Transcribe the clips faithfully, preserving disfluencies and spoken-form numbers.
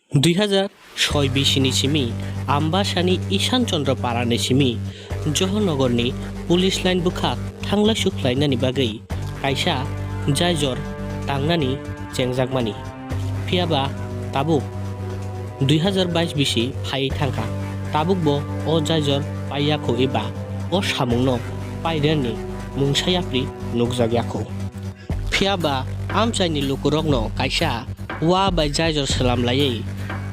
Dui hazar soi bisini simi Ambasani Ishan Chandra Parani simi Johornagarni police line bwkhak thanglai sukhlainani bagwi kaisa jaijor tangnani chengjakmani. Phiyaba tabuk dui hazar bais bisi phaiwi thangkha. Tabukbo o jaijor paiyakho eba o samungno pairani mungsa yapri nukjakyakho. Phiyaba amchaini lukurokno kaisa wa bai jaijor swlam laiwi,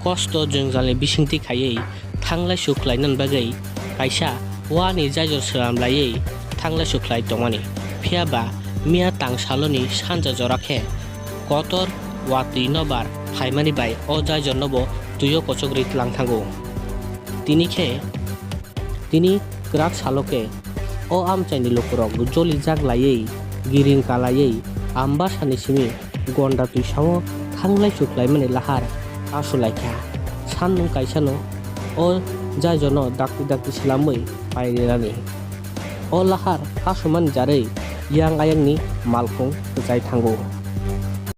kosto jwngjalni bisingtwi khaiwi thanglai sukhlainani bagwi kaisa wani jaijor swlam laiwi thanglai sukhlai tongmani. Phiyaba miya tang saloni sanja jora khe kotor watwi nobar phaimani bai o jaijornobo twio kochogri tlang thango. Tini khe Tini kwrak salo khe o amchaini lukurok jolijak laiwi, giring kalaiwi, Ambasani simi gonda twisao thanglai sukhlaimani lahar kasulaikha. Sannung kaisano o jaijono dakti dakti slamwi pairinani. O lahar kasumani jarwi yang ayangni malkhung kwchai thango.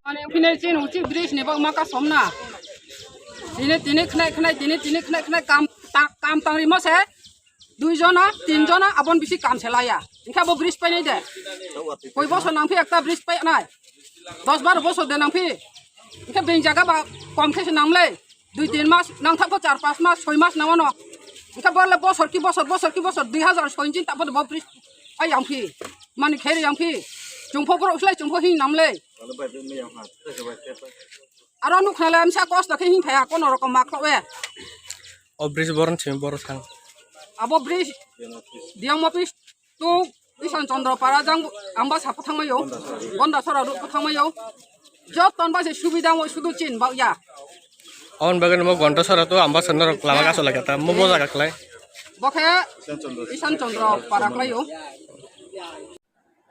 Mane phine chin uchi bridge ni bagma kasomna. Tini tini khnai khnai tini tini khnai khnai kam ta-, kam tangri mo se. Dui jona, tin jona, abon bisi kam se laya. Hingke abo bridge painai de. Koi bosor nangphi ekta bridge painai. Dos baro bosor de nangphi. Hingke beng jaga ba kom khe se nangle. Dui tin mas, nangthak bo char pas mas, soi mas nangmano. Hingke borle bosor ki bosor, bosor ki bosor, dui hazar soi jin tabo bo bridge pai yangphi. Mani khe yangphi. Chungpho borok khlai chungpho hing namle. Aro nukhnale amsa kosto khe hing phaya kono rokom ma khlowe. O bridge boron thim boro thang. Abo bridge D M office to Ishan Chandra Para jang Ambasa phathangmayo, Gondasora road phathangmayo. Joton ba se subida mo sudu chin ba ya. On bagan mo Gondasora to Ambasa norok lama kaso lagata mo bo jaga khlai. Bo khe Ishan Chandra Para khlaio.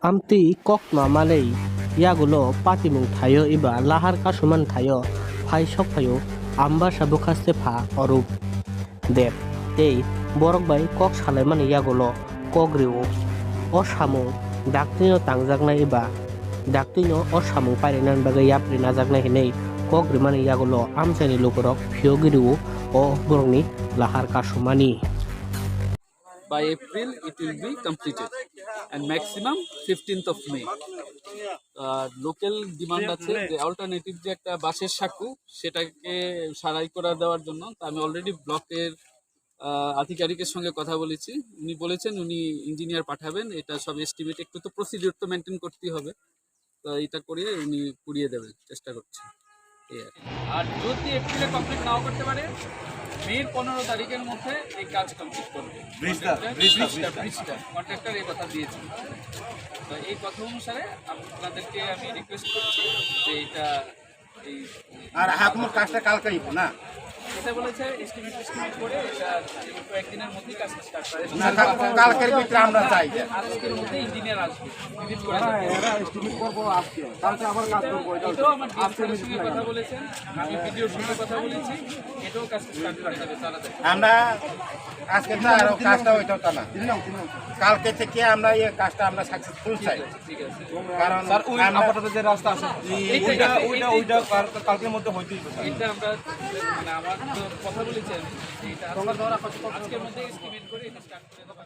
Amtwi koktma manwi yagulo patimung thaio eba lahar kasumani thaio phai sok phaio Ambasa bwkhaste pha Orup Deb tei borok bai kok salaimani yagulo kok rio. O samung dakti no tangjaknai eba dakti no o samung pairina bagwi yapri najaknai hinwi kok rimani yagulo amchaini lukurok phiyogwi rio o borokni lahar kasumani. By April, it will be completed, and maximum fifteenth of May. আর local demand আছে যে অল্টারনেটিভ যে একটা বাঁশের সাঁকো, সেটাকে সারাই করে দেওয়ার জন্য। তো আমি অলরেডি ব্লকের আহ, আধিকারিকের সঙ্গে কথা বলেছি। উনি বলেছেন উনি ইঞ্জিনিয়ার পাঠাবেন। এটা সব এস্টিমেট, একটু তো প্রসিডিউর তো মেনটেন করতেই হবে। তো এটা করে উনি পুড়িয়ে দেবেন, চেষ্টা করছেন। এই আর কি। আর যদি এপ্রিলে কমপ্লিট নাও করতে পারে, মের পনেরো তারিখের মধ্যে এই কাজ কমপ্লিট করবে। ব্রিজটা, কন্ট্রাক্টর, ব্রিজটা, ব্রিজটা, ব্রিজটা। ব্রিজটা। কন্ট্রাক্টর এই কথা দিয়েছে। তো এই কথা অনুসারে আপনাদেরকে আমি রিকোয়েস্ট করছি যে এটা এই আর হাকুমর কাজটা কালকে হইব না? এটা বলেছে এস্টিমেট, এস্টিমেট করে এটা কয়েকদিনের মধ্যেই কাজ স্টার্ট করে। না, কাল-, কালকের ভিতরে আমরা চাই যে। আজকের মধ্যে ইঞ্জিনিয়ার আসবে, ভিজিট করে যাবে। এরা এস্টিমেট করবো আজকে, কালকে আবার কাজ করবো, এটা এটাও আমার ডিএম আজকে স্যারের সঙ্গে কথা বলেছেন, আমি বিডিওর সঙ্গে কথা বলেছি, এটাও কাজ স্টার্ট করে দেবে তাড়াতাড়ি। আমরা আজকে তো আরো কাজটা হইতো তা না। কালকে থেকে আমরা এই কাজটা আমরা সাকসেসফুল চাই। ঠিক আছে। কারণ স্যার, ওই আমরা আপাতত যে রাস্তা আছে, এই ওইটা, ওইটা, ওইটা কাল-, কালকের মধ্যে হইতেই হবে, স্যার। এটা আমরা, মানে, আমার তো কথা বলেছি আমি, যে এটা আজকে, আজকের মধ্যে এস্টিমেট করে এটা স্টার্ট করে দেবো।